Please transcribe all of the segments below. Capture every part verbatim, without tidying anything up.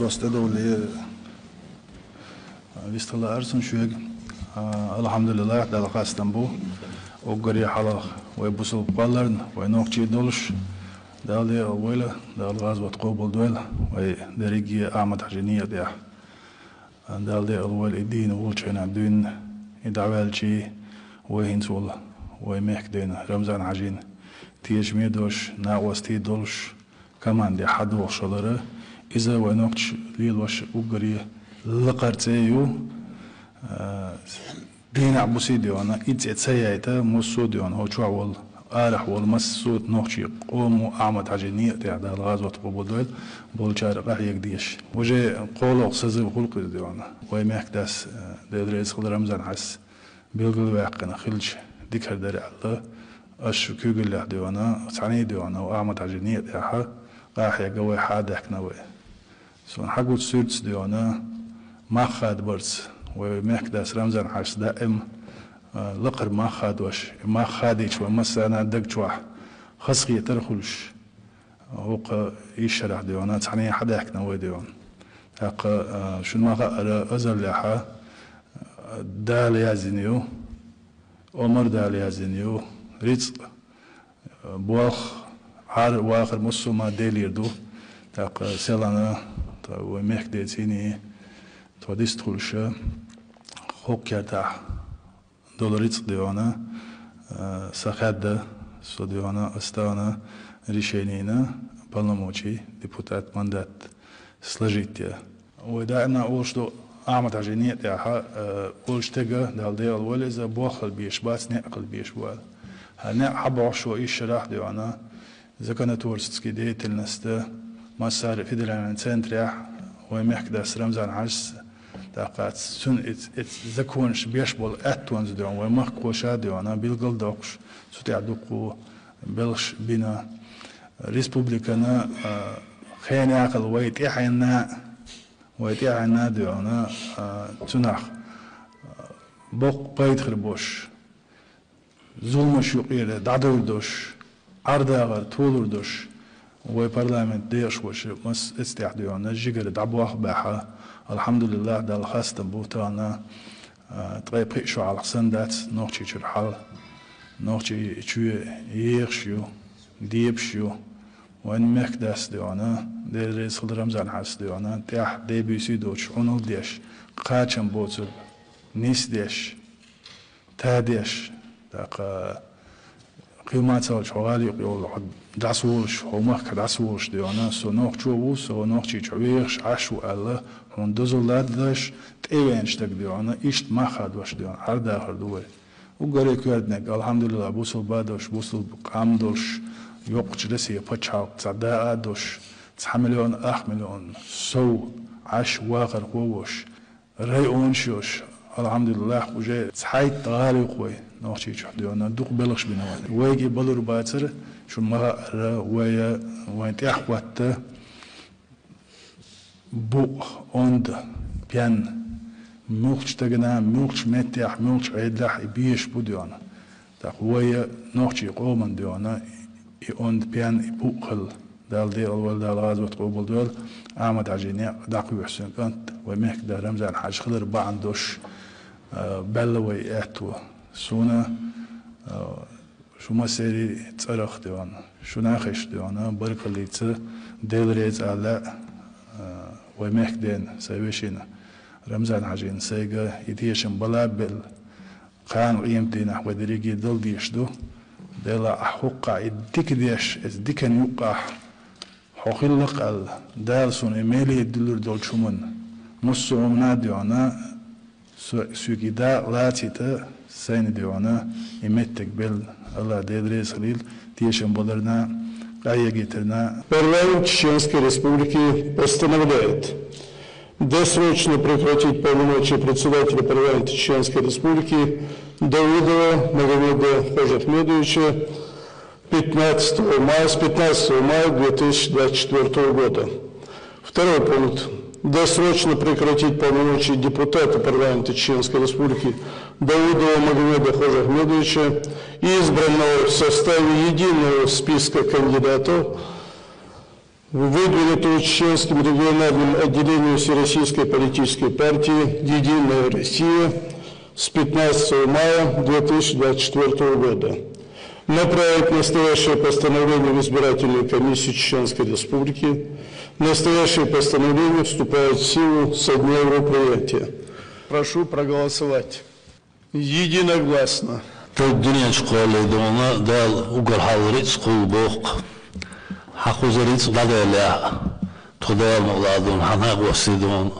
Просто довле вистала арсун шуег. АлхьамдулиллахӀ, Далла хастам бу. Уггаре хьалха вай бусулба кхолларна, вай нохчий долуш, Дала декъал войла, Дала гӀазот къобалдойла вай дерриге Ахьмад-Хьажин некъа тӀехь. Дала декъал войла и дийна волчу хенахь дуьйна, и дӀаваьлчий, вай хӀинца волу, вай мехкадайна Рамзан-Хьажин тешаме а долуш, накъостий а долуш, команде хьадогӀуш хилар, иза вай нохчаша лелош уггаре лакхара цӀе ю. А, дийнахь-буса а дийна, и цӀе ца яйта, массо а дийна, хӀокху чохь волу, арахь волу массо а нохчийн къомо Ахьмад-Хьажин некъа тӀехь, Дала гӀазот къобалдойла, болчара къахьега дезаш. Уже кхоалгӀа сазыв хуьлу-кх иза дийна. Вай мехкадас, а, Дела реза хуьлда, Рамзан-Хьаьжас билгалваьккхина хилча дика хир дара аьлла, аш шу куьйгаллехь дийна, цхьаьний дийна, Ахьмад-Хьажин некъа тӀехь къахьега вай, хьадаьхкина вай. Суна хьагучу суьртаца дийна, мах хадабарца, вай мехкадас Рамзан-Хьаьжас даим, а, лакхара мах хадош, и мах хадийча вай массарна даг чохь хазахетар а хуьлуш, хӀокху исс шарахь дийна, цхьаьний хьадаьхкина вай дийна. ТӀаккха, а, шуна ма-хаъара, азаллехь, а, Дала яздина ю, омра Дала яздина ю, рицкъ, а, болх, Ӏар-вахар массо а ма Делера ду. ТӀаккха селхана, тхо вай мехкадайций, тхо дистхуьлуш, хӀокху кертахь долу рицкъ дийна, а, сан хаьдда, со дийна, ас тахана решени йина, полномочий депутат мандат сложить ян. Вай даима олуш ду, Ахьмад-Хьажин некъа тӀехь, а, волчу стага, Дала декъал войла, иза болх хила безаш бац, некъ хила безаш бу аьлла. ХӀара некъ хьабохуш вай исс шарахь дийна, законотворческий деятельность, массара федеральный центрехь вай мехкадас Рамзан-Хьаьжас, тӀаккха цуьнан и, и законаш беш болу аьттонца дийна, вай махкахоша а дийна, билгалдоккхуш, цу тӀехь дуккха белхаш бина. Республикана, а, хенахь а вай тӀаьхьенна, вай тӀаьхьенна а дийна, а, цунах, а, боккха пайда хир болуш, зуламаш юкъера дӀадуьйр долуш, Ӏар-дахар толур долуш, вай парламентан декъашхоша массо а эцтехь дийна жигара дӀабоху а баьхьна, алхьамдулиллахӀ, Далла хастам бу тахана, а, ткъе пхиъ шо хьалха санна дац Нохчийчуьра хьал. Нохчийчоь ехаш ю, дебаш ю. Вайн мехкадас дийна, Дела реза хуьлда Рамзан-Хьаьжас дийна, тӀехь де-буьйса доцуш, Ӏуналла деш, кхачам боцург нисдеш, тадеш, тӀаккха кхин ма ца хилча, хьо гӀала юкъа йолу, хьо дӀасаволуш, хьо махкахь дӀасаволуш дийна, со нохчо ву, со Нохчийчу вехаш Ӏаш ву аьлла, хьуна дозалла деш, тӀевеанчу стаг дийна, иштта мах хадош дийна, Ӏар-дахар ду вай. Уггаре коьртаниг, алхьамдулиллахӀ, бусулба а долуш, бусулба къам долуш, йоккхачу Россин пачхьалкх цхьа даа а долуш, цхьа миллион, ах миллион сов Ӏаш вахархо а волуш, районаш йолуш, алхьамдулиллахӀ, уже цхьайтта гӀала ю-кх вай Нохчийчохь дийна, дукха белхаш бина вайн. Вайга и балур бацара, шуна ма-хаъара, вай, вайн тӀаьхьахӀотта букъ, онда, пен, муьлххачу стагана, муьлххачу меттехь, муьлххачу Ӏедалехь и безаш бу дийна. ТӀаккха вай нохчийн къоман дийна, и онда, пен, и букъ хилла. Дала декъал войла, Дала гӀазот къобалдойла, Ахьмад-Хьаьжин некъ дӀакхоьхьу сайн кӀант, вай мехкада Рамзан-Хьаьжа хилар бахьана долуш, а, баьлла вай аьтто. Суна, а, шу массеран цӀарах дийна, шу нахаша дийна, баркаллица, Дела реза ала, а, вай мехкадена, сайн вешина, Рамзан-Хьаьжина, сайга и тешам бала а белла, кхана къематдийнахь вай дерриге дала дезаш ду. Дела, ахь хӀокхахь и дика деш, иза дикан юккъахь хьо хилла-кх аьлла, Дала суна и меле дуьллур долчу хӀуманна, массо а хӀуманна а дийна, со, соьга и дакъа лацийта сайна дийна, и меттиг белла. АллахӀ Дела реза хуьлийла тешам баларна, къахьегийтарна. Парламент Чеченской Республики постановляет досрочно прекратить полномочия председателя парламента Чеченской Республики Давудова Магомеда Хожахмедовича пятнадцатого мая, с пятнадцатого мая две тысячи двадцать четвёртого года. Второй пункт. Досрочно прекратить полномочия депутата парламента Чеченской Республики Давудова Магомеда Хожахмедовича, избранного в составе единого списка кандидатов выдвинутого Чеченским региональным отделением Всероссийской политической партии «Единая Россия» с пятнадцатого мая две тысячи двадцать четвёртого года. Направить настоящее постановление в избирательную комиссию Чеченской Республики. Настоящее постановление вступает в силу со дня его принятия. Прошу проголосовать. Единогласно. Тхо дуьнен чу кхоьллина дуьйна, Дала уггар хьалха рицкъ кхул боху. Хьан кхузара рицкъ дӀаделлехь, тхо Дала мукъ лахь дуьйна, хьан накъостий дуьйна,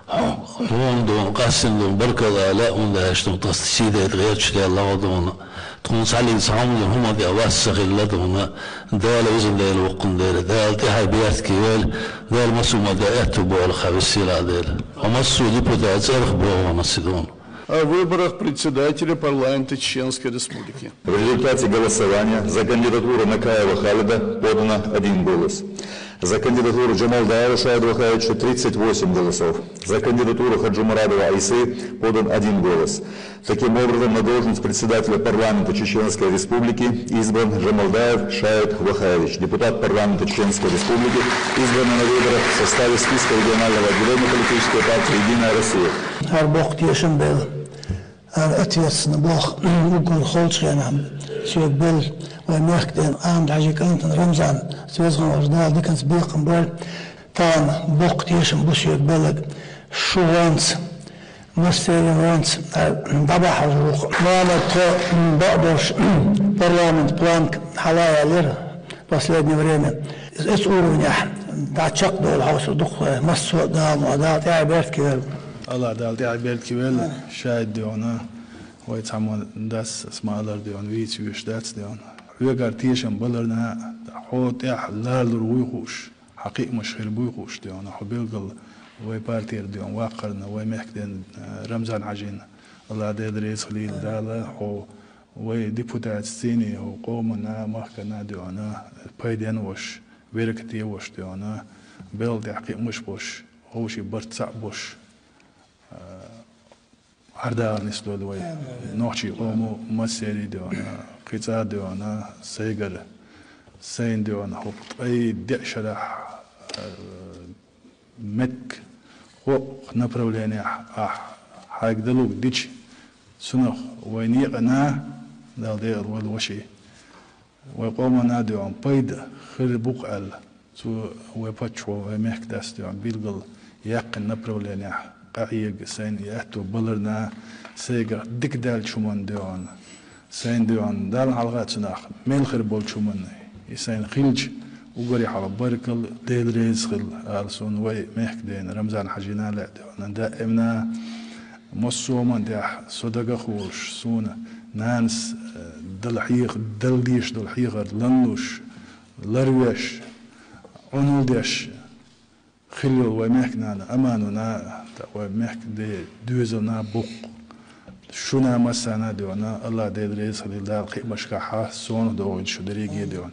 хьуна дуьйна, къаьстина дуьйна, баркалла аьлла, хӀунда аьлча дуьйна, тхо сий дайта гӀерташ даьлла гӀо дуьйна. Тхуна цхьаллица хьуна дуьйна, хӀумма тӀехь вас ца хилла дуьйна. Дала везан Дела воккхун дела, Дала тӀаьхье беркате войла, Дала массо а ма де аьтту бойла хьан весела Дела. Хьо массо а депутат цӀерах боху массо а дуьйна. О выборах председателя парламента Чеченской Республики. В результате голосования за кандидатуру Накаева Халида подано один голос. За кандидатуру Джамалдаева Шаида Вахаевича тридцать восемь голосов. За кандидатуру Хаджумурадова Айсы подан один голос. Таким образом, на должность председателя парламента Чеченской Республики избран Джамалдаев Шаид Вахаевич, депутат парламента Чеченской Республики, избранный на выборах в составе списка регионального отделения политической партии «Единая Россия». ХӀара боккха тешам белла, хӀара ответственный боху, уггар холчу хенахь соьга белла вайн мехкан ден Ахьмад-Хьаьжин кӀантана Рамзан, веза волчу Дала диканца бекхам бойла. Тахана боккха тешам бу соьга белларг. Шу ванца, массеран ванца, а, дӀабахьалур ву-кх. Мамат, тхо, м, бакъдолуш, парламент планка хьалаяьллера последнее время. Оцу уровнехь дӀа чекхдолу хьовсур ду-кх вай, массо а Дала, Дала тӀаьхье беркате войла. АллахӀ Дала тӀаьхье беркате войла, Шаид дуьйна, вай цхьаммо дас, ас ма-аллара дуьйна, вийца вуьйш дац дуьйна. Хьоьгара тешам баларна, хьо тӀехь лалур вуй хууш. Хьан кхиамаш хир буй хууш дуьйна, хьо билггал вай партера дуьйна ваккхарна, вай мехкан ден, э, Рамзан-Хьаьжин, АллахӀ Дела реза хилийла Дала, хьо вай депутатца цӀийне, хьо къоманна, махкана дуьйна пайденна волуш, беркате волуш дуьйна, белла тӀехь кхиамаш болуш, ховший барт цхьаъ болуш, э, ХӀара дагӀар нисдойла вай. Амин. Нохчийн къомо массерий дуьйна, кхин цкъа дуьйна, сайгара, сайна дуьйна, хӀокху ткъе деа шарахь, э, меттиг хӀокху направленехь ахь хьайга далург дича, цунах вайн некъана, Дала декъала войла ваший. Вай къомана дуьйна пайда хир бу-кх аьлла, цо вай паччахьо, вай мехкан дас дуьйна билггал яьккхина направленехь къахьега сайна и аьтто баларна, сайгахь дика даьллачу хӀуманна дуьйна, сайна дуьйна Далла хьалха а цунах мел хир болчу хӀуманна, и сайна хилча, уггаре хьалха баркалла, Дела реза хила, ала суна вай мехкан дена Рамзан-Хьаьжина лаьа дуьйна, даимна массо а хӀуманна тӀехь со дагахь волуш, суна нанас, э, дала хьеха-, дала дезаш долу хьехар лан луш, ларвеш, Ӏуналла деш хилла йолу вай мехкан нана Аманана, тӀаккха вай мехкан ден доьзална бу-кх. Шуна массарна а дуьйна, АллахӀ Дела реза хилийла Дала кхиамашкахь, сонах догӀийла шу дерриге а дуьйна.